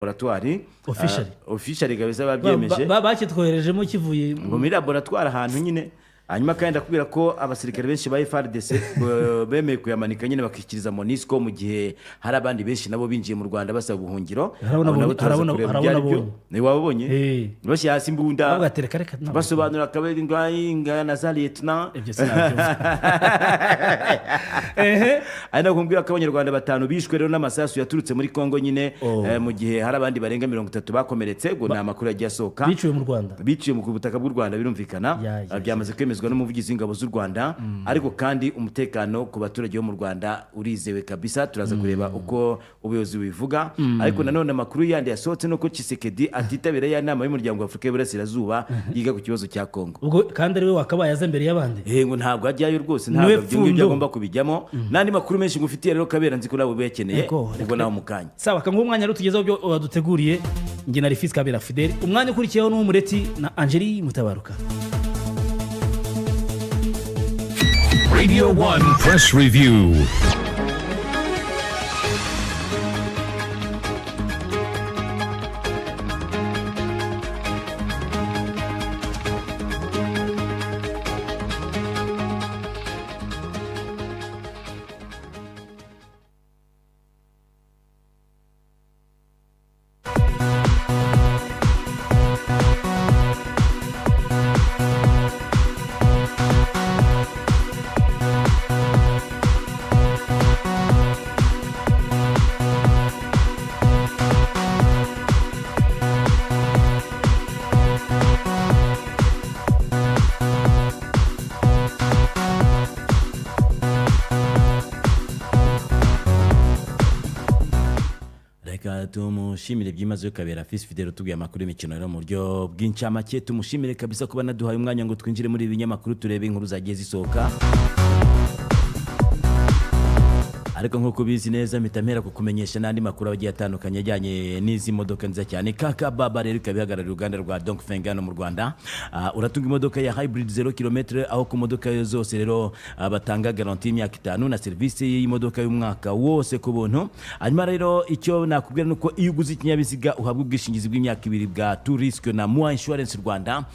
Laboratoire. Officially. Officially kabisa, babyemeje. Bakitwoherejemo kivuye ngo muri laboratoire ahantu nyine. Hanyuma kandi ndakubwira ko abasirikare benshi ba FARDC bemeye kuyamanika nyine, bakikiriza MONUSCO, mu gihe hari abandi benshi nabo binjiye mu Rwanda basaba ubuhungiro. Harabona Abo nabo turaza kureba harabona ibyo ari byo. abonye. Ni wababonye bashyira hasi imbunda, Bavuga ati: "Reka, reka, ntabwo." Basobanura akabari ingana za lieutenant. Ibyo sinabyumva. Ehe. Ari nako kumbwira ko Abanyarwanda batanu bishwe rero n'amasasu yaturutse muri Congo nyine, mu gihe hari abandi barenga 30 bakomeretse. Ubwo ni amakuru yagiye asohoka. Biciwe mu Rwanda? Biciwe mu butaka bw'u Rwanda, birumvikana. Ya. Byamaze kwemezwa n'umuvugizi w'ingabo z'u Rwanda. Ariko kandi umutekano ku baturage bo mu Rwanda urizewe kabisa. Turaza kureba uko ubuyobozi bubivuga. Ariko nanone amakuru yandi yasohotse nuko Tshisekedi atitabira ya nama y'Umuryango wa Afurika y'Uburasirazuba yiga ku kibazo cya Kongo. Ubwo kandi ari we wakabaye aza mbere y'abandi. Ngo ntabwo ajyayo rwose. Niwe Ntabwo ibyo ngibyo pfundo. agomba kubijyamo. N'andi makuru menshi ngufitiye rero, Kabera, nzi ko nawe ubayakeneye. Ego, Ubwo nawe mu kanya. Sawa, kanguha umwanya rero tugezeho ibyo waduteguriye. Njye na Rifisi Kabera Fidele, umwanya ukurikiyeho ni uw'Umureti na Angeli Mutabaruka. Radio 1 Press Review. Reka tumushimire byimazeyo Kabera Fisi Fidele utubwiye amakuru y'imikino rero mu buryo bw'incamake. Tumushimire kabisa kuba naduhaye umwanya ngo twinjire muri ibi binyamakuru, turebe inkuru zagiye zisohoka. Ariko nk'uko ubizi neza, mpita mpera kukumenyesha n'andi makuru agiye atandukanye ajyanye n'izi modoka nziza cyane. Kaka Baba rero ikaba ihagarariye uruganda rwa Dongfeng hano mu Rwanda. Uratunga imodoka ya hybrid 0 km, aho ku modoka zose rero batanga garantie y'imyaka 5 na serivisi y'imodoka y'umwaka wose ku buntu. Hanyuma rero icyo nakubwira ni uko iyo uguze ikinyabiziga uhabwa ubwishingizi bw'imyaka 2 bwa tout risque na Moi Insurance Rwanda.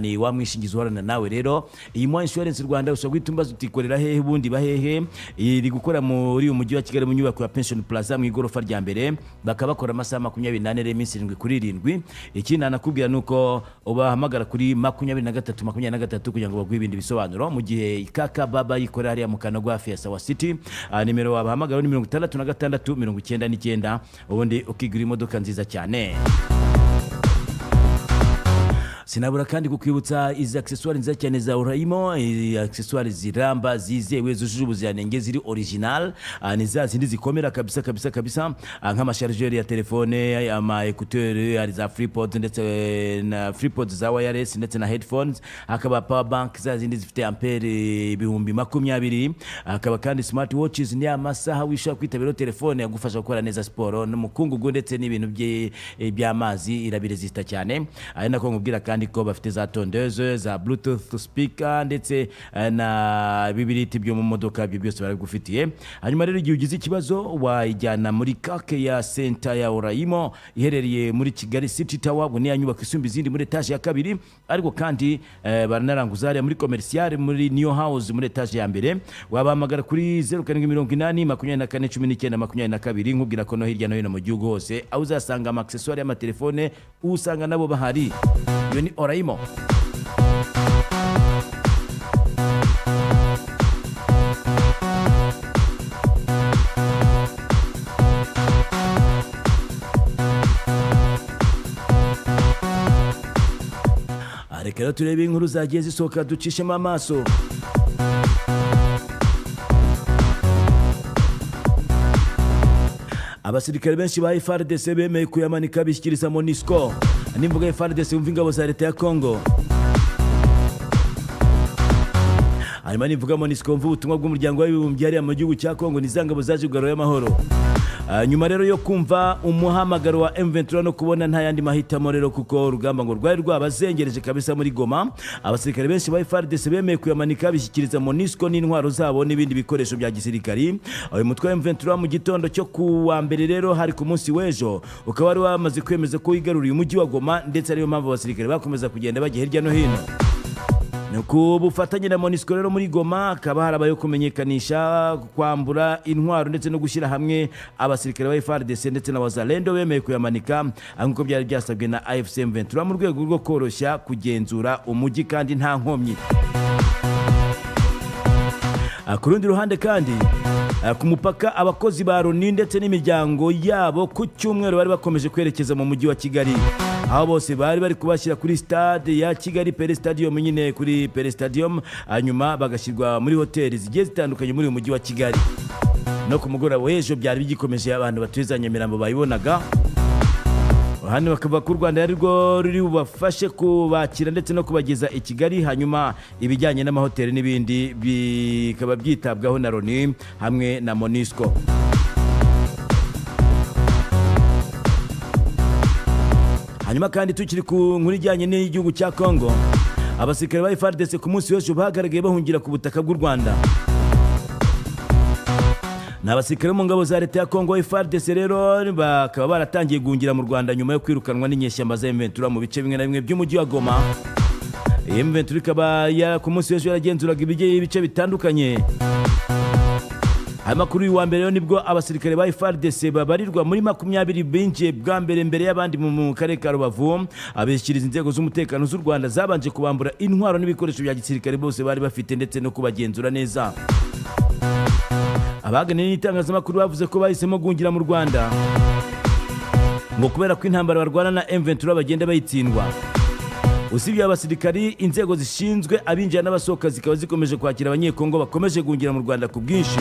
Ni wa mwishingizi uhorana nawe. Rero iyi Moi Insurance Rwanda ushobora guhita umbaza utikorera hehe, ubundi bahehe? Iri gukora muri uyu mujyi wa Kigali, mu nyubako ya Pension Plaza, mu igorofa rya mbere. Bakaba bakora amasaha 24 rero, iminsi 7 kuri 7. Ikindi nanakubwira ni uko ubahamagara kuri 23 23 kugira ngo baguhe ibindi bisobanuro, mu gihe Kaka Baba yikorera hariya mu Kanogo, hafi ya Sawa City. Nimero wabahamagara ni 66 99, ubundi ukigura imodoka nziza cyane. Sinabura kandi kukwibutsa izi accessoires nziza cyane za Oraimo, accessoires ziramba, zizewe, zujuje ubuziranenge, ziri original. Ni za zindi zikomera kabisa kabisa kabisa, nk'ama chargeur ya telefone, ama écouteur, hari za FreePods ndetse na FreePods za wireless ndetse na headphones. Hakaba power bank za zindi zifite ampere 20,000. Hakaba kandi smart watches, ni amasaha wishobora kwitabiraho telefone agufasha gukora neza siporo n'umukungugu ndetse n'ibintu by'amazi, irabiresista cyane. Ari nako nkubwira kandi ko bafite za tondeuse, za bluetooth speaker ndetse na bibiriti byo mu modoka. Ibyo byose barabigufitiye. Hanyuma rero igihe ugize ikibazo wayijyana muri kake ya center ya Oraimo iherereye muri Kigali City Tower, ubwo ni ya nyubako isumba izindi, muri etaje ya kabiri. Ariko kandi baranaranguza hariya muri commercial, muri New House, muri etaje ya mbere. Wabahamagara kuri 0780 24 19 22. Nkubwira ko no hirya no hino mu gihugu hose aho uzasanga ama accessoires y'amatelefone, usanga nabo bahari. Iyo ni Oraimo. Reka rero turebe inkuru zagiye zisohoka, ducishemo amaso. Abasirikare benshi ba FARDC bemeye kuyamanika bishyikiriza MONUSCO. Nimvuga FARDC wumva ingabo za leta ya Congo. Hanyuma nivuga MONUSCO mva ubutumwa bw'Umuryango w'Abibumbye hariya mu gihugu cya Congo, ni za ngabo zaje kugarura amahoro. Nyuma rero yo kumva umuhamagaro wa M23 no kubona nta yandi mahitamo rero, kuko urugamba ngo rwari rwabazengereje kabisa muri Goma, abasirikare benshi ba FARDC bemeye kuyamanika, bishyikiriza MONUSCO n'intwaro zabo n'ibindi bikoresho bya gisirikari. Uyu mutwe wa M23 mu gitondo cyo ku wa mbere rero, hari ku munsi w'ejo, ukaba wari wamaze kwemeza ko wigaruriye umujyi wa Goma, ndetse ariyo mpamvu abasirikare bakomeza kugenda bajya hirya no hino. Ku bufatanye na MONUSCO rero muri Goma hakaba harabayeho kumenyekanisha, kwambura intwaro ndetse no gushyira hamwe abasirikare ba FARDC ndetse na Wazalendo bemeye kuyamanika, nk'uko byari byasabwe na AFC M23 mu rwego rwo koroshya kugenzura umujyi kandi nta nkomyi. Ku rundi ruhande kandi, ku mupaka abakozi ba Loni ndetse n'imiryango yabo ku cyumweru bari bakomeje kwerekeza mu mujyi wa Kigali, aho bose bari bari kubashyira kuri stade ya Kigali Pele Stadium nyine, kuri Pele Stadium, hanyuma bagashyirwa muri hoteli zigiye zitandukanye muri uyu mujyi wa Kigali. No ku mugoroba w'ejo byari bigikomeje, abantu batuye za Nyamirambo bayibonaga. Hano bakavuga ko u Rwanda ari rwo ruri bubafashe kubakira ndetse no kubageza i Kigali, hanyuma ibijyanye n'amahoteli n'ibindi bikaba byitabwaho na Loni hamwe na MONUSCO. Hanyuma kandi tukiri ku nkuru ijyanye n'igihugu cya Congo, abasirikare ba FARDC ku munsi w'ejo bagaragaye bahungira ku butaka bw'u Rwanda. Ni abasirikare bo mu ngabo za leta ya Congo FARDC rero bakaba baratangiye guhungira mu Rwanda nyuma yo kwirukanwa n'inyeshyamba za M23 mu bice bimwe na bimwe by'umujyi wa Goma. M23 ikaba ku munsi w'ejo yaragenzuraga ibice bitandukanye. Hanyuma kuri uyu wa mbere rero nibwo abasirikare ba FARDC babarirwa muri 20 binjiye bwa mbere mbere y'abandi mu karere ka Rubavu, abishyikiriza inzego z'umutekano z'u Rwanda zabanje kubambura intwaro n'ibikoresho bya gisirikare bose bari bafite ndetse no kubagenzura neza. Abaganiriye n'itangazamakuru bavuze ko bahisemo guhungira mu Rwanda ngo kubera ko intambara barwana na M23 bagenda bayitsindwa. Usibye abasirikari, inzego zishinzwe abinjira n'abasohoka zikaba zikomeje kwakira Abanyekongo bakomeje guhungira mu Rwanda ku bwinshi.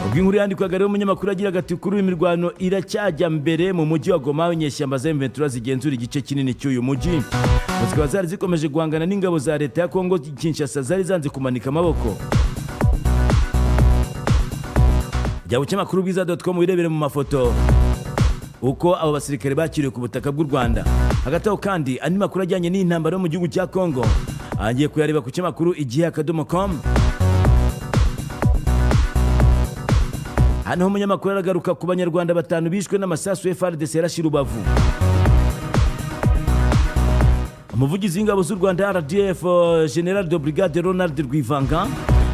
Ubwo inkuru yandikwaga rero, umunyamakuru agiraga ati: "Kuri uyu mirwano iracyajya mbere mu mujyi wa Goma, inyeshyamba za M23 zigenzura igice kinini cy'uyu mujyi, ngo zikaba zari zikomeje guhangana n'ingabo za leta ya Kongo Kinshasa zari zanze kumanika amaboko." Jya ku kinyamakuru bwiza.com wirebere mu mafoto uko abo basirikare bakiriwe ku butaka bw'u Rwanda. Hagati aho kandi, andi makuru ajyanye n'intambara yo mu gihugu cya Congo agiye kuyareba ku kinyamakuru igihe.com. Hano umunyamakuru aragaruka ku Banyarwanda batanu bishwe n'amasasu FARDC yarashe Rubavu. Umuvugizi w'ingabo z'u Rwanda RDF, General de Brigade Ronald Rwivanga,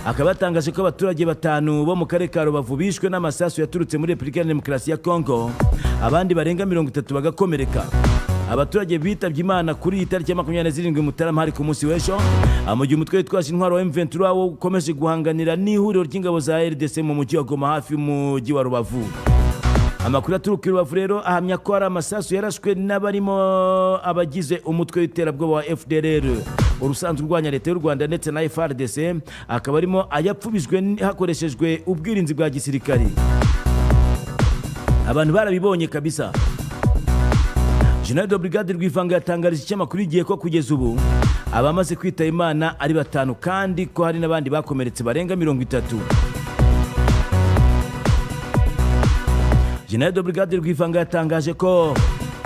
akaba yatangaje ko abaturage batanu bo mu karere ka Rubavu bishwe n'amasasu yaturutse muri Repubulika ya Demokarasi ya Congo, abandi barenga 30 bagakomereka. Abaturage bitabye Imana kuri iyi tariki ya 27 Mutarama, hari ku munsi w'ejo, mu gihe umutwe witwaje intwaro wa M23 wo ukomeje guhanganira n'ihuriro ry'ingabo za RDC mu mujyi wa Goma, hafi y'umujyi wa Rubavu. Amakuru aturuka i Rubavu rero ahamya ko hari amasasu yarashwe n'abarimo abagize umutwe w'iterabwoba wa FDLR urusanzwe urwanya leta y'u Rwanda ndetse na FARDC, akaba arimo ayapfubijwe hakoreshejwe ubwirinzi bwa gisirikari. Abantu barabibonye kabisa. General de Brigade Rwivanga yatangarije ikinyamakuru Igihe ko kugeza ubu abamaze kwitaba Imana ari batanu, kandi ko hari n'abandi bakomeretse barenga 30. General de Brigade Rwivanga yatangaje ko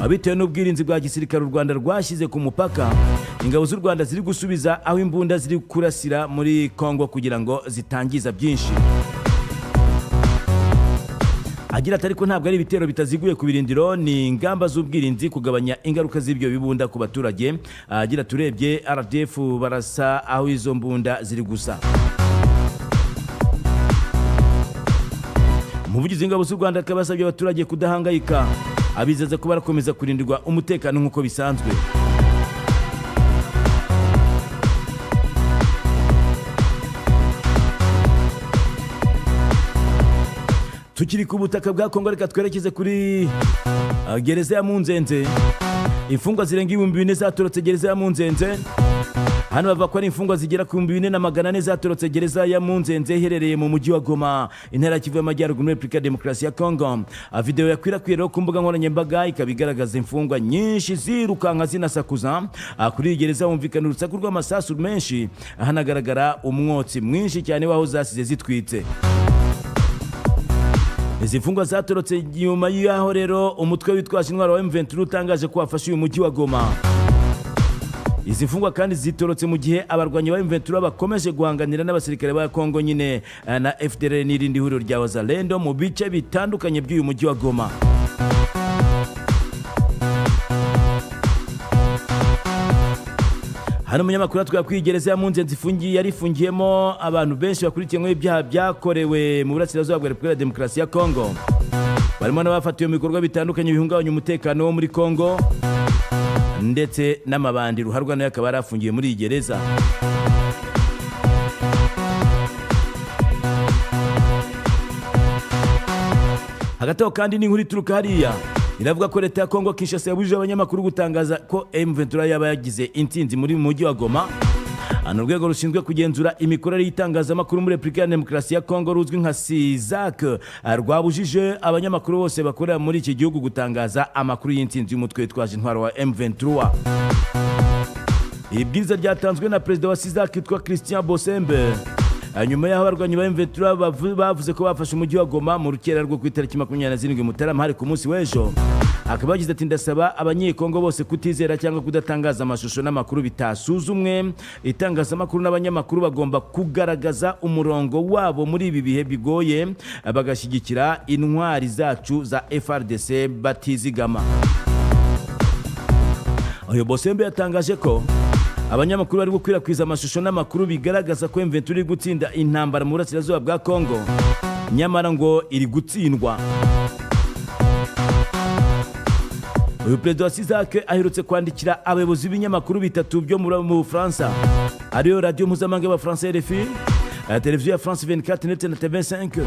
bitewe n'ubwirinzi bwa gisirikare u Rwanda rwashyize ku mupaka, ingabo z'u Rwanda ziri gusubiza aho imbunda ziri kurasira muri Congo kugira ngo zitangiza byinshi. Agira ati: "Ariko ntabwo ari ibitero bitaziguye ku birindiro, ni ingamba z'ubwirinzi kugabanya ingaruka z'ibyo bibunda ku baturage." Agira turebye RDF barasa aho izo mbunda ziri gusa. Umuvugizi w'ingabo z'u Rwanda akaba yasabye abaturage kudahangayika, abizeza ko barakomeza kurindirwa umutekano nk'uko bisanzwe. Tukiri ku butaka bwa Kongo, reka twerekeze kuri gereza ya Munzenze. Imfungwa zirenga 4000 zatorotse gereza ya Munzenze. Hano bavuga ko ari imfungwa zigera ku 4400 zatorotse gereza ya Munzenze iherereye mu mujyi wa Goma, intara ya Kivu y'Amajyaruguru, muri Repubulika ya Demokarasi ya Kongo. Video yakwirakwiye rero ku mbuga nkoranyambaga ikaba igaragaza imfungwa nyinshi zirukanka zinasakuza. Kuri iyi gereza humvikana urusaku rw'amasasu menshi, hanagaragara umwotsi mwinshi cyane w'aho zasize zitwitse. Izi mfungwa zatorotse nyuma y'aho rero umutwe witwaje intwaro wa M23 utangaje ko wafashe uyu mujyi wa Goma. Izi mfungwa kandi zitorotse mu gihe abarwanyi ba M23 bakomeje guhanganira n'abasirikare ba Kongo nyine na FDLR n'irindi huriro rya Wazalendo mu bice bitandukanye by'uyu mujyi wa Goma. Hano umunyamakuru atwara kuri gereza ya Munzenze ifungiye, yari ifungiyemo abantu benshi bakurikiranyweho ibyaha byakorewe mu burasirazuba bwa Repubulika ya Demokarasi ya Kongo, barimo n'abafatiwe mu bikorwa bitandukanye bihungabanya umutekano wo muri Kongo ndetse n'amabandi. Ruharwa nawe akaba yari afungiwe muri iyi gereza. Hagati aho kandi n'inkuru ituruka hariya iravuga ko leta ya Kongo Kinshasa yabujije abanyamakuru gutangaza ko M23 yaba yagize intsinzi muri mujyi wa Goma. Hano urwego rushinzwe kugenzura imikorere y'itangazamakuru muri Repubulika ya Demokarasi ya Kongo ruzwi nka CISAC rwabujije abanyamakuru bose bakorera muri iki gihugu gutangaza amakuru y'intsinzi y'umutwe witwaje intwaro wa M23. Ibwiza ryatanzwe na perezida wa CISAC witwa Christian Bosembe nyuma y'aho abarwanyi ba M23 bavuze ko bafashe umujyi wa Goma mu rukera rwo ku itariki 27 Mutarama, hari ku munsi w'ejo. Akaba yagize ati: "Ndasaba abanyekongo bose kutizera cyangwa kudatangaza amashusho n'amakuru bitasuzumwe. Itangazamakuru n'abanyamakuru bagomba kugaragaza umurongo wabo muri ibi bihe bigoye, bagashyigikira intwari zacu za FARDC batizigama." Uyu Bosembe yatangaje ko abanyamakuru bari gukwirakwiza amashusho n'amakuru bigaragaza ko M23 iri gutsinda intambara mu burasirazuba bwa Kongo, nyamara ngo iri gutsindwa. Uyu perezida wa CISAC aherutse kwandikira abayobozi b'ibinyamakuru bitatu byo mu Bufaransa, ariyo radiyo mpuzamahanga y'Abafaransa RFI, televiziyo ya France 24 ndetse na TV5,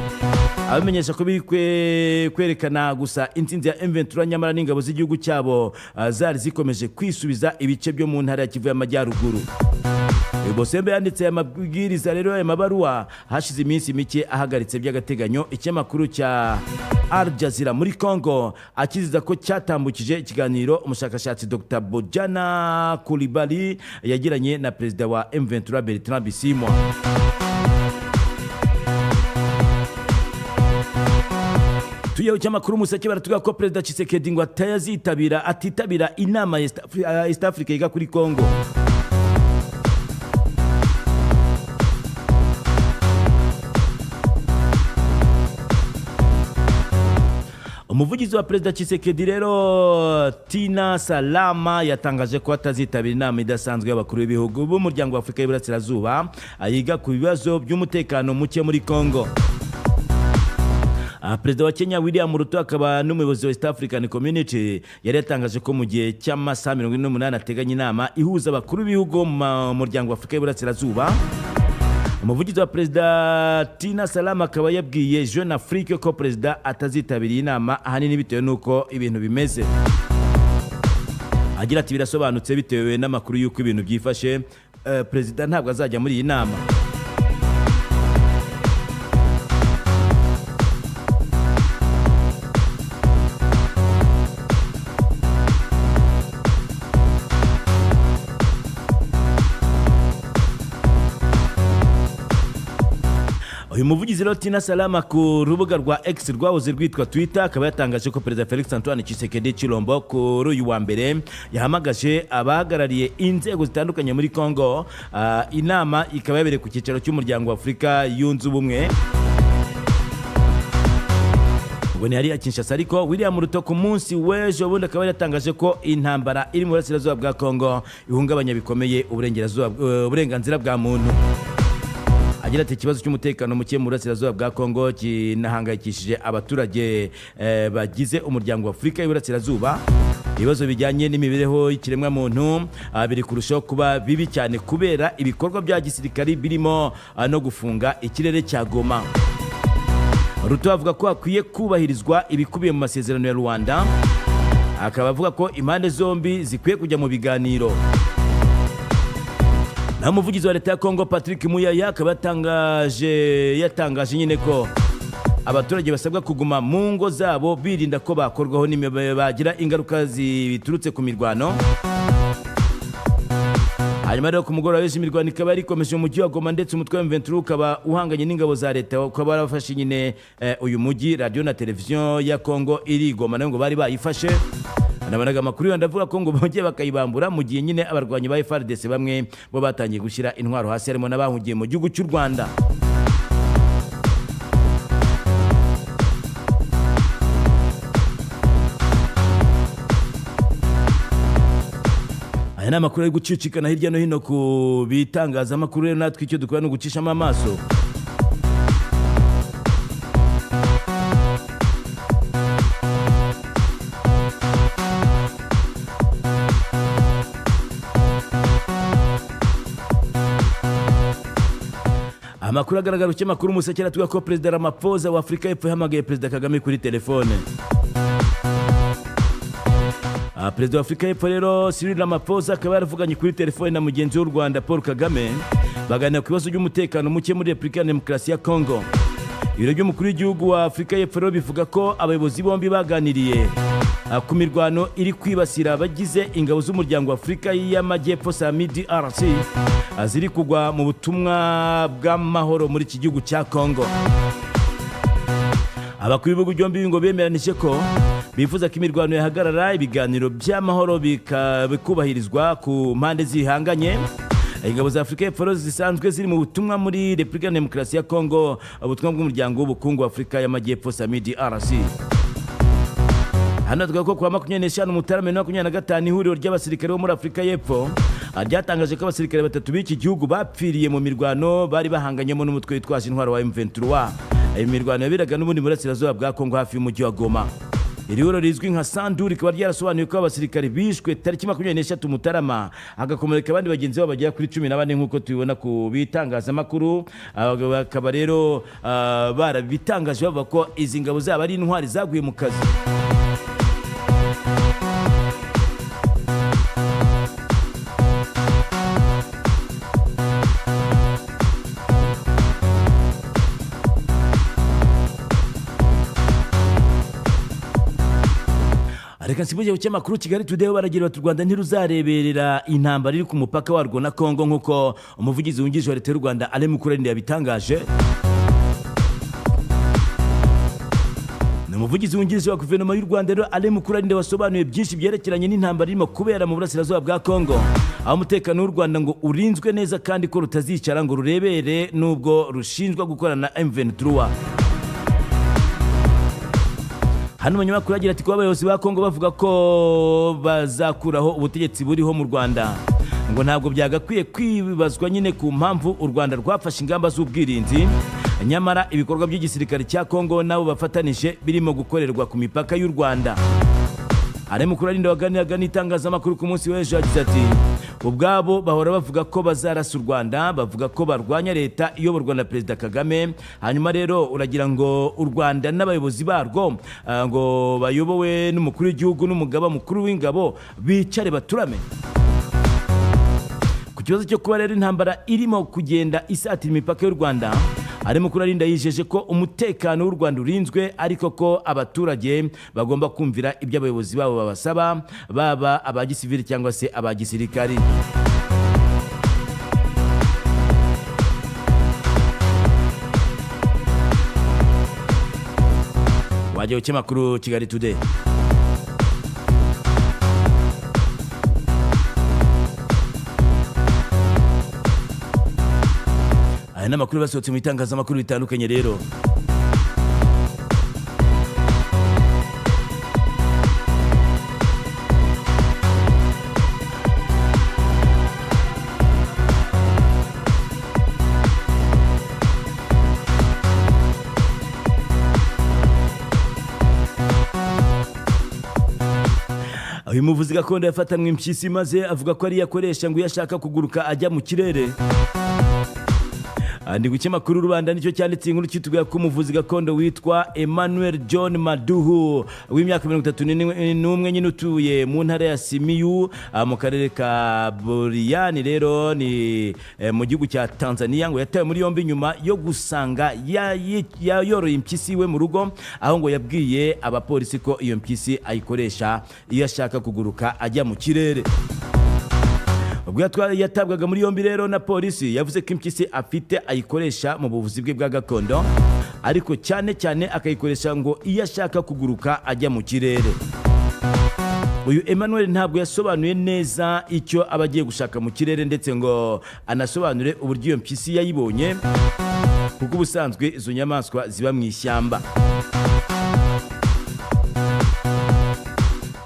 abamenyesha ko biri kwerekana gusa intsinzi ya M23, nyamara n'ingabo z'igihugu cyabo zari zikomeje kwisubiza ibice byo mu ntara ya Kivu y'Amajyaruguru. Bosembe yanditse aya mabwiriza rero, aya mabaruwa, hashize iminsi mike ahagaritse by'agateganyo ikinyamakuru cya Al Jazeera muri Congo, akiziza ko cyatambukije ikiganiro umushakashatsi Dr Bojana Kulibali yagiranye na perezida wa M23 Bertrand Bisimwa. Tuyeho cy'amakuru Umuseke, baratubwira ko perezida Tshisekedi ngo atazitabira, atitabira inama ya East Africa yiga kuri Congo. Umuvugizi wa perezida Tshisekedi rero, Tina Salama, yatangaje ko atazitabira inama idasanzwe y'abakuru b'ibihugu b'umuryango wa Afurika y'Iburasirazuba yiga ku bibazo by'umutekano muke muri Congo. Perezida wa Kenya William Ruto, akaba n'umuyobozi wa East African Community, yari yatangaje ko mu gihe cy'amasaha 48 ateganya inama ihuza abakuru b'ibihugu mu muryango wa Afurika y'Iburasirazuba. Umuvugizi wa perezida Tina Salama akaba yabwiye Jeune Afrique ko perezida atazitabira iyi nama, ahanini bitewe n'uko ibintu bimeze. Agira ati: "Birasobanutse, bitewe n'amakuru y'uko ibintu byifashe, perezida ntabwo azajya muri iyi nama." Uyu muvugizi rero Tina Salama, ku rubuga rwa X rwahoze rwitwa Twitter, akaba yatangaje ko perezida Felix Antoine Tshisekedi Chilombo kuri uyu wa mbere yahamagaje abahagarariye inzego zitandukanye muri Congo. Inama ikaba yabereye ku cyicaro cy'umuryango wa Afurika yunze ubumwe, ubwo ni hariya Kinshasa. Ariko William Ruto ku munsi w'ejo bundi akaba yatangaje ko intambara iri mu burasirazuba bwa Congo ihungabanya bikomeye uburengerazuba, uburenganzira bwa muntu. Agira ati: "Ikibazo cy'umutekano muke mu burasirazuba bwa Kongo kinahangayikishije abaturage bagize umuryango wa Afurika y'Iburasirazuba. Ibibazo bijyanye n'imibereho y'ikiremwamuntu biri kurushaho kuba bibi cyane kubera ibikorwa bya gisirikari birimo no gufunga ikirere cya Goma." Ruto avuga ko hakwiye kubahirizwa ibikubiye mu masezerano ya Rwanda, akaba avuga ko impande zombi zikwiye kujya mu biganiro. Naho umuvugizi wa leta ya Kongo Patrick Muyaya akaba yatangaje nyine ko abaturage basabwa kuguma mu ngo zabo birinda ko bakorwaho bagira ingaruka ziturutse ku mirwano. Hanyuma rero ku mugoroba w'ejo imirwano ikaba yari ikomeje mu mujyi wa Goma, ndetse umutwe wa M23 ukaba uhanganye n'ingabo za leta, ukaba warafashe nyine uyu mujyi. Radiyo na televiziyo ya Kongo iri i Goma nayo ngo bari bayifashe. Nabonaga amakuru yandi avuga ko ngo bongeye bakayibambura, mu gihe nyine abarwanyi ba FARDC bamwe bo batangiye gushyira intwaro hasi, harimo n'abahungiye mu gihugu cy'u Rwanda. Aya ni amakuru ari gucicikana hirya no hino ku bitangazamakuru. Rero natwe icyo dukora ni ugucishamo amaso. Amakuru agaragara ku kinyamakuru Umuseke aratubwira ko Perezida Ramaphosa wa Afurika y'Epfo yahamagaye Perezida Kagame kuri telefone. Perezida wa Afurika y'Epfo rero Cyril Ramaphosa akaba yaravuganye kuri telefone na mugenzi w'u Rwanda Paul Kagame, baganira ku bibazo by'umutekano muke muri Repubulika ya Demokarasi ya Congo. Ibiro by'umukuru w'igihugu wa Afurika y'Epfo rero bivuga ko abayobozi bombi baganiriye ku mirwano iri kwibasira abagize ingabo z'umuryango wa Afurika y'Amajyepfo SAMIDRC, ziri kugwa mu butumwa bw'amahoro muri iki gihugu cya Congo. Abakuru b'ibihugu byombi ngo bemeranije ko bifuza ko imirwano yahagarara, ibiganiro by'amahoro bikubahirizwa ku mpande zihanganye. Ingabo za Afurika y'Epfo rero zisanzwe ziri mu butumwa muri Repubulika ya Demokarasi ya Congo, ubutumwa bw'umuryango w'ubukungu wa Afurika y'Amajyepfo SAMIDRC. Hano tuvuga ko kuwa 25 Mutarama 2025, ihuriro ry'abasirikare bo muri Afurika y'Epfo ryatangaje ko abasirikare batatu b'iki gihugu bapfiriye mu mirwano bari bahanganyemo n'umutwe witwaje intwaro wa M23. Iyi mirwano yaberaga n'ubundi mu burasirazuba bwa Kongo, hafi y'umujyi wa Goma. Iri huriro rizwi nka Sandu rikaba ryarasobanuye ko abasirikare bishwe tariki 23 Mutarama, hagakomereka abandi bagenzi babo bagera kuri 14, nk'uko tubibona ku bitangazamakuru. Bakaba rero barabitangaje bavuga ko izi ngabo zabo ari intwari zaguye mu kazi. Reka nsibuye ku kinyamakuru Kigali Today, baragira bati: "U Rwanda ntiruzareberera intambara iri ku mupaka warwo na Congo," nk'uko umuvugizi wungirije wa leta y'u Rwanda Alain Mukurarinda yabitangaje. Ni umuvugizi wungirije wa guverinoma y'u Rwanda rero Alain Mukurarinda wasobanuye byinshi byerekeranye n'intambara irimo kubera mu burasirazuba bwa Congo, aho umutekano w'u Rwanda ngo urinzwe neza kandi ko rutazicara ngo rurebere nubwo rushinjwa gukorana na M23. Hano umunyamakuru agira ati: "Kuba abayobozi ba Kongo bavuga ko bazakuraho ubutegetsi buriho mu Rwanda, ngo ntabwo byagakwiye kwibazwa nyine ku mpamvu u Rwanda rwafashe ingamba z'ubwirinzi, nyamara ibikorwa by'igisirikare cya Kongo nabo bafatanije birimo gukorerwa ku mipaka y'u Rwanda." Alain Mukurarinda waganiraga n'itangazamakuru ku munsi w'ejo yagize ati: "Ubwabo bahora bavuga ko bazarasa u Rwanda, bavuga ko barwanya leta iyoborwa na Perezida Kagame. Hanyuma rero uragira ngo u Rwanda n'abayobozi barwo, ngo bayobowe n'umukuru w'igihugu n'umugaba mukuru w'ingabo, bicare baturame?" Ku kibazo cyo kuba rero intambara irimo kugenda isatira imipaka y'u Rwanda, Alain Mukurarinda yijeje ko umutekano w'u Rwanda urinzwe, ariko ko abaturage bagomba kumvira ibyo abayobozi babo babasaba, baba aba gisivili cyangwa se aba gisirikari. Wajya ku kinyamakuru Kigali Today. Aya ni amakuru basohotse mu bitangazamakuru bitandukanye rero. Uyu muvuzi gakondo yafatanwe impyisi, maze avuga ko ariyo akoresha ngo iyo ashaka kuguruka ajya mu kirere. Ndi ku kinyamakuru Rubanda, nicyo cyanditse inkuru kitubwira ko umuvuzi gakondo witwa Emmanuel John Maduhu w'imyaka 31 nyine, utuye mu ntara ya Simiyu, mu karere ka Buriani rero ni mu gihugu cya Tanzania, ngo yatawe muri yombi nyuma yo gusanga yoroye impyisi iwe mu rugo, aho ngo yabwiye abapolisi ko iyo mpyisi ayikoresha iyo ashaka kuguruka ajya mu kirere. Ubwo Ubwo yatabwaga muri yombi rero na polisi, yavuze ko impyisi afite ayikoresha mu buvuzi bwe bwa gakondo, ariko cyane cyane akayikoresha ngo iyo ashaka kuguruka ajya mu kirere. Uyu Emmanuel ntabwo yasobanuye neza icyo aba agiye gushaka mu kirere, ndetse ngo anasobanure uburyo iyo mpyisi yayibonye, kuko ubusanzwe izo nyamaswa ziba mu ishyamba.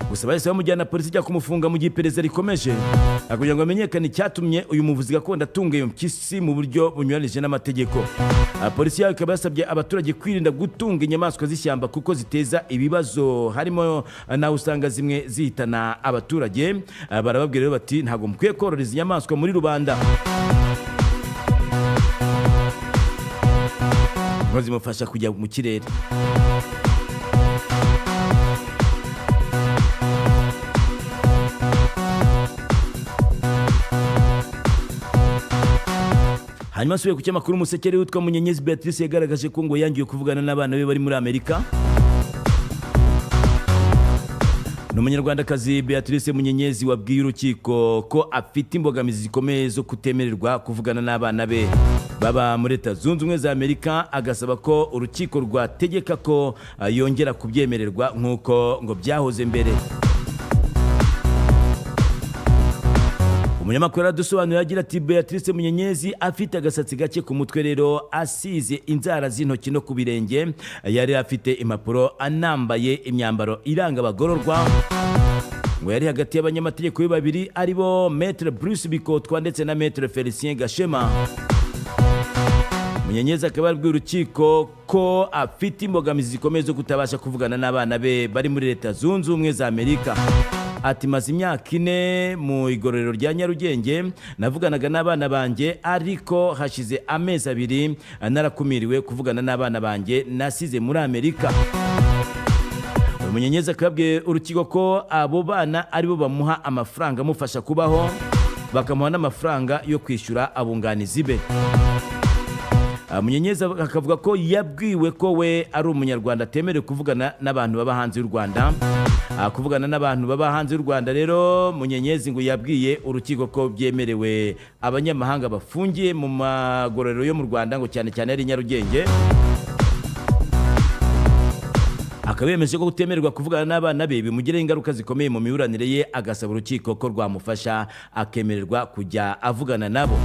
Gusa bahise bamujyana, polisi ijya kumufunga mu gihe iperereza rikomeje kugira ngo hamenyekane icyatumye uyu muvuzi gakondo atunga iyo mpyisi mu buryo bunyuranije n'amategeko. Polisi yayo ikaba yasabye abaturage kwirinda gutunga inyamaswa z'ishyamba kuko ziteza ibibazo, harimo naho usanga zimwe zihitana abaturage. Barababwira rero bati ntabwo mukwiye korora izi nyamaswa muri rubanda, ngo zimufasha kujya mu kirere. Hanyuma asubiye ku cyamakuru Umusekere, witwa Munyenyezi Beatrice yagaragaje ko ngo yangiwe kuvugana n'abana be bari muri Amerika. Ni Umunyarwandakazi Beatrice Munyenyezi wabwiye urukiko ko afite imbogamizi zikomeye zo kutemererwa kuvugana n'abana be baba muri Leta Zunze Ubumwe za Amerika, agasaba ko urukiko rwategeka ko yongera kubyemererwa nk'uko ngo byahoze mbere. Umunyamakuru aradusobanurira agira ati: "Beatrice Munyenyezi afite agasatsi gake ku mutwe rero, asize inzara z'intoki no ku birenge, yari afite impapuro, anambaye imyambaro iranga abagororwa. Ngo yari hagati y'abanyamategeko be babiri, aribo Maître Bruce Bikotwa ndetse na Maître Felicien Gashema. Munyenyezi akaba yabwiye urukiko ko afite imbogamizi zikomeye zo kutabasha kuvugana n'abana be bari muri Leta Zunze Ubumwe za Amerika. Ati: 'Maze imyaka 4 mu igororero rya Nyarugenge, navuganaga n'abana banjye, ariko hashize amezi 2 narakumiriwe kuvugana n'abana banjye nasize muri Amerika.'" Uyu Munyenyezi akaba yabwiye urukiko ko abo bana aribo bamuha amafaranga amufasha kubaho, bakamuha n'amafaranga yo kwishyura abunganizi be. Munyenyezi akavuga ko yabwiwe ko we ari Umunyarwanda, atemerewe kuvugana n'abantu baba hanze y'u Rwanda. Kuvugana n'abantu baba hanze y'u Rwanda rero, Munyenyezi ngo yabwiye urukiko ko byemerewe abanyamahanga bafungiye mu magororero yo mu Rwanda, ngo cyane cyane ari Nyarugenge. Akaba yemeje ko kutemererwa kuvugana n'abana be bimugiraho ingaruka zikomeye mu miburanire ye, agasaba urukiko ko rwamufasha akemererwa kujya avugana nabo.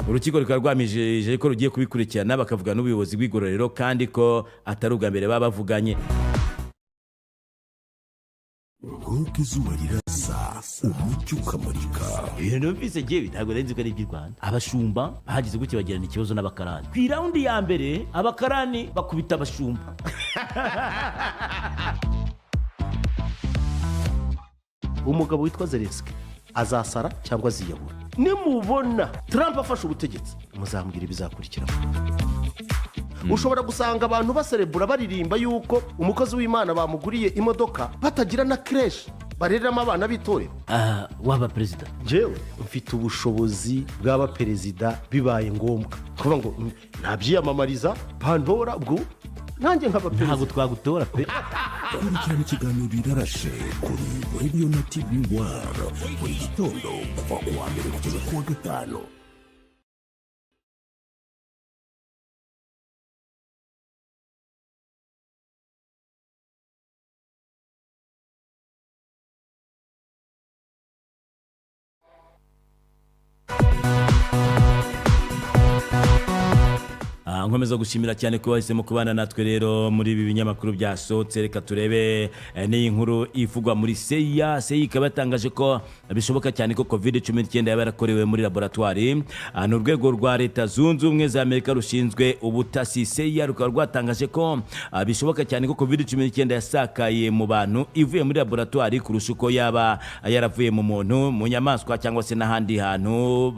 Urukiko rukaba rwamijeje ko rugiye kubikurikirana, bakavuga n'ubuyobozi bw'igororero, kandi ko atari ubwa mbere baba bavuganye. Nk'uko izuba rirasa, umucyo ukamurika. Ibintu numvise ngewe ntabwo nari nzi ko ari iby'i Rwanda. Abashumba bagize gutya bagirana ikibazo n'abakarani. Ku iround ya mbere abakarani bakubita abashumba. Umugabo witwa Zelenski azasara cyangwa aziyahura. Nimubona Trump afashe ubutegetsi, muzambwira ibizakurikiraho. Ushobora gusanga abantu baserebura, baririmba yuko umukozi w'Imana bamuguriye imodoka, batagira na crèche barereramo abana b'itorero. Ah, waba perezida? Njyewe mfite ubushobozi bw'aba perezida bibaye ngombwa. Kuvuga ngo ntabyiyamamariza, bantora, ubwo nanjye nkaba Ntabwo perezida. twagutora pe. Kurikirana ikiganiro Irarashe kuri Radio na TV One buri gitondo kuva ku wa mbere kugeza ku wa gatanu. Nkomeza gushimira cyane ko wahisemo kubana natwe rero muri ibi binyamakuru byasohotse. Reka turebe n'iyi nkuru ivugwa muri CIA. CIA ikaba yatangaje ko bishoboka cyane ko COVID-19 yaba yarakorewe muri laboratwari. Ni urwego rwa Leta Zunze Ubumwe za Amerika rushinzwe ubutasi, CIA, rukaba rwatangaje ko bishoboka cyane ko COVID-19 yasakaye mu bantu ivuye muri laboratwari kurusha uko yaba yaravuye mu muntu, mu nyamaswa cyangwa se n'ahandi hantu,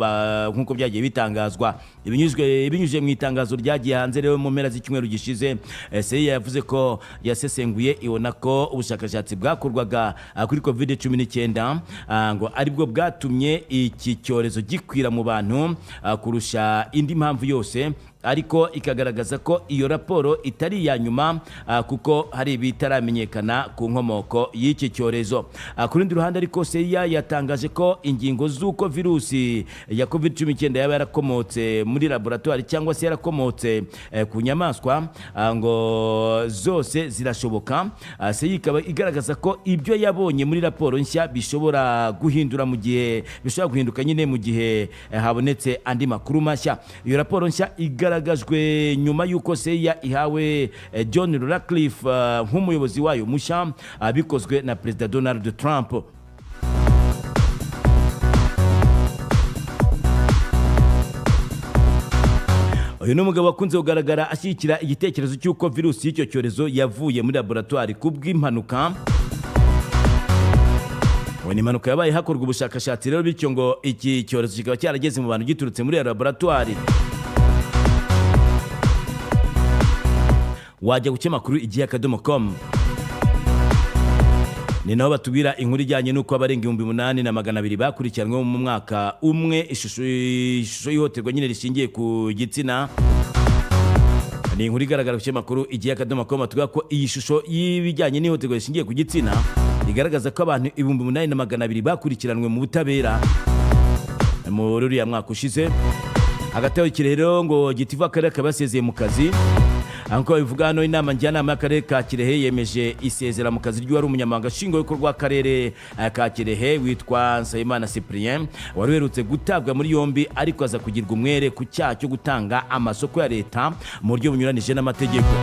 nk'uko byagiye bitangazwa. Ibinyujije mu itangazo ryagiye hanze rero mu mpera z'icyumweru gishize, CIA yavuze ko yasesenguye ibona ko ubushakashatsi bwakorwaga kuri COVID-19 ngo aribwo bwatumye iki cyorezo gikwira mu bantu kurusha indi mpamvu yose. Ariko ikagaragaza ko iyo raporo itari iya nyuma, kuko hari ibitaramenyekana ku nkomoko y'iki cyorezo. Ku rundi ruhande ariko, CIA yatangaje ko ingingo z'uko virusi ya COVID-19 yaba yarakomotse muri laboratoire cyangwa se yarakomotse ku nyamaswa, ngo zose zirashoboka. CIA ikaba igaragaza ko ibyo yabonye muri raporo nshya bishobora guhindura mu gihe bishobora guhinduka nyine mu gihe habonetse andi makuru mashya. Iyo raporo nshya igaragajwe nyuma y'uko CIA ihawe John Ratcliffe nk'umuyobozi wayo mushya, bikozwe na Perezida Donald Trump. Uyu ni umugabo wakunze kugaragara ashyigikira igitekerezo cy'uko virusi y'icyo cyorezo yavuye muri laboratwari ku bw'impanuka. Ngo ni impanuka yabaye hakorwa ubushakashatsi rero, bityo ngo iki cyorezo kikaba cyarageze mu bantu giturutse muri iyo laboratwari. Wajya ku kinyamakuru igihe.com, ni naho batubwira inkuru ijyanye n'uko abarenga 8200 bakurikiranweho mu mwaka umwe ishusho y'ihohoterwa nyine rishingiye ku gitsina. Ni inkuru igaragara ku kinyamakuru igihe.com, batubwira ko iyi shusho y'ibijyanye n'ihohoterwa rishingiye ku gitsina igaragaza ko abantu 8200 bakurikiranwe mu butabera muri uriya mwaka ushize. Hagati aho, Kirehe rero ngo gitifu w'akarere akaba yasezeye mu kazi. Nk'uko babivuga hano, inama njyanama y'akarere ka Kirehe yemeje isezera mu kazi ry'uwari umunyamabanga nshingwabikorwa w'akarere ka Kirehe witwa Nsabimana Cyprien, wari uherutse gutabwa muri yombi ariko aza kugirwa umwere ku cyaha cyo gutanga amasoko ya leta mu buryo bunyuranije n'amategeko.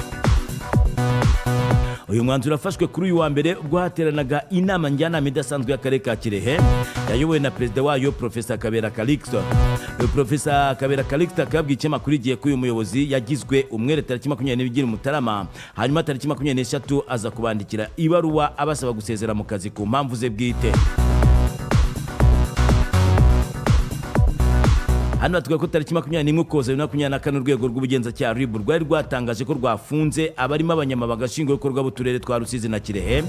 Uyu mwanzuro wafashwe kuri uyu wa mbere ubwo hateranaga inama njyanama idasanzwe y'akarere ka Kirehe yayobowe na perezida wayo, Profesa Kabera Calixte. Uyu Profesa Kabera Calixte akaba yabwiye ikinyamakuru Igihe ko uyu muyobozi yagizwe umwere tariki 22 Mutarama, hanyuma tariki 23 aza kubandikira ibaruwa abasaba gusezera mu kazi ku mpamvu ze bwite. Hano batubwira ko tariki 21 Ukuboza 2024, urwego rw'ubugenzacyaha RIB rwari rwatangaje ko rwafunze abarimo abanyamabanga nshingwabikorwa b'uturere twa Rusizi na Kirehe,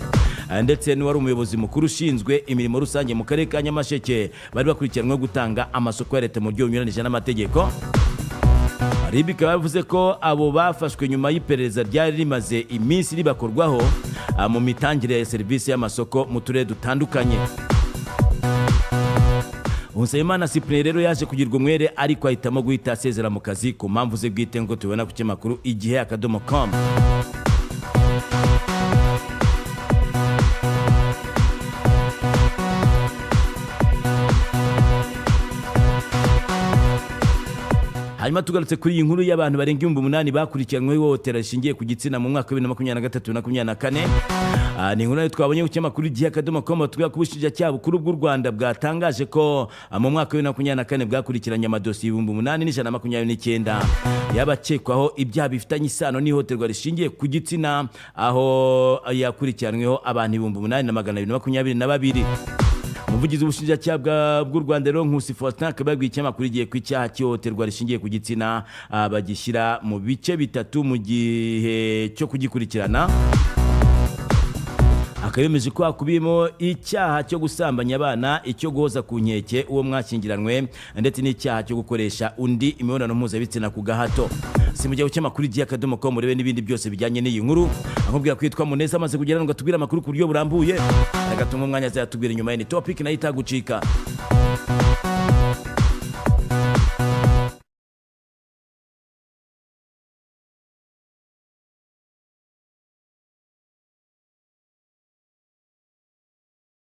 ndetse n'uwari umuyobozi mukuru ushinzwe imirimo rusange mu karere ka Nyamasheke, bari bakurikiranweho gutanga amasoko ya leta mu buryo bunyuranije n'amategeko. RIB ikaba yavuze ko abo bafashwe nyuma y'iperereza ryari rimaze iminsi ribakorwaho mu mitangire ya serivisi y'amasoko mu turere dutandukanye. Nsabimana Cyprien rero yaje kugirwa umwere, ariko ahitamo guhita asezera mu kazi ku mpamvu ze bwite, nk'uko tubibona ku kinyamakuru igihe.com. Hanyuma tugarutse kuri iyi nkuru y'abantu barenga 8000 bakurikiranyweho ihohotera rishingiye ku gitsina mu mwaka wa 2023 na 24. Ni inkuru nayo twabonye ku kinyamakuru igihe.com, batubwira ko ubushinjacyaha bukuru bw'u Rwanda bwatangaje ko mu mwaka wa 2024 bwakurikiranye amadosiye 8129 y'abakekwaho ibyaha bifitanye isano n'ihohoterwa rishingiye ku gitsina, aho yakurikiranyweho abantu 8222. Umuvugizi w'ubushinjacyaha bw'u Rwanda rero, Nkusi Faustin, akaba yabwiye ikinyamakuru Igihe ko icyaha cy'ihohoterwa rishingiye ku gitsina bagishyira mu bice bitatu mu gihe cyo kugikurikirana. Akaba yemeje ko hakubiyemo icyaha cyo gusambanya abana, icyo guhoza ku nkeke uwo mwashyingiranywe, ndetse n'icyaha cyo gukoresha undi imibonano mpuzabitsina ku gahato. Si mu gihe cy'amakuru igihe.com, murebe n'ibindi byose bijyanye n'iyi nkuru. Akubwira kwitwa Muneza amaze kugera ngo atubwire amakuru ku buryo burambuye, agatuma umwanya azayatubwira inyuma ye. Ni topic nayo itagucika.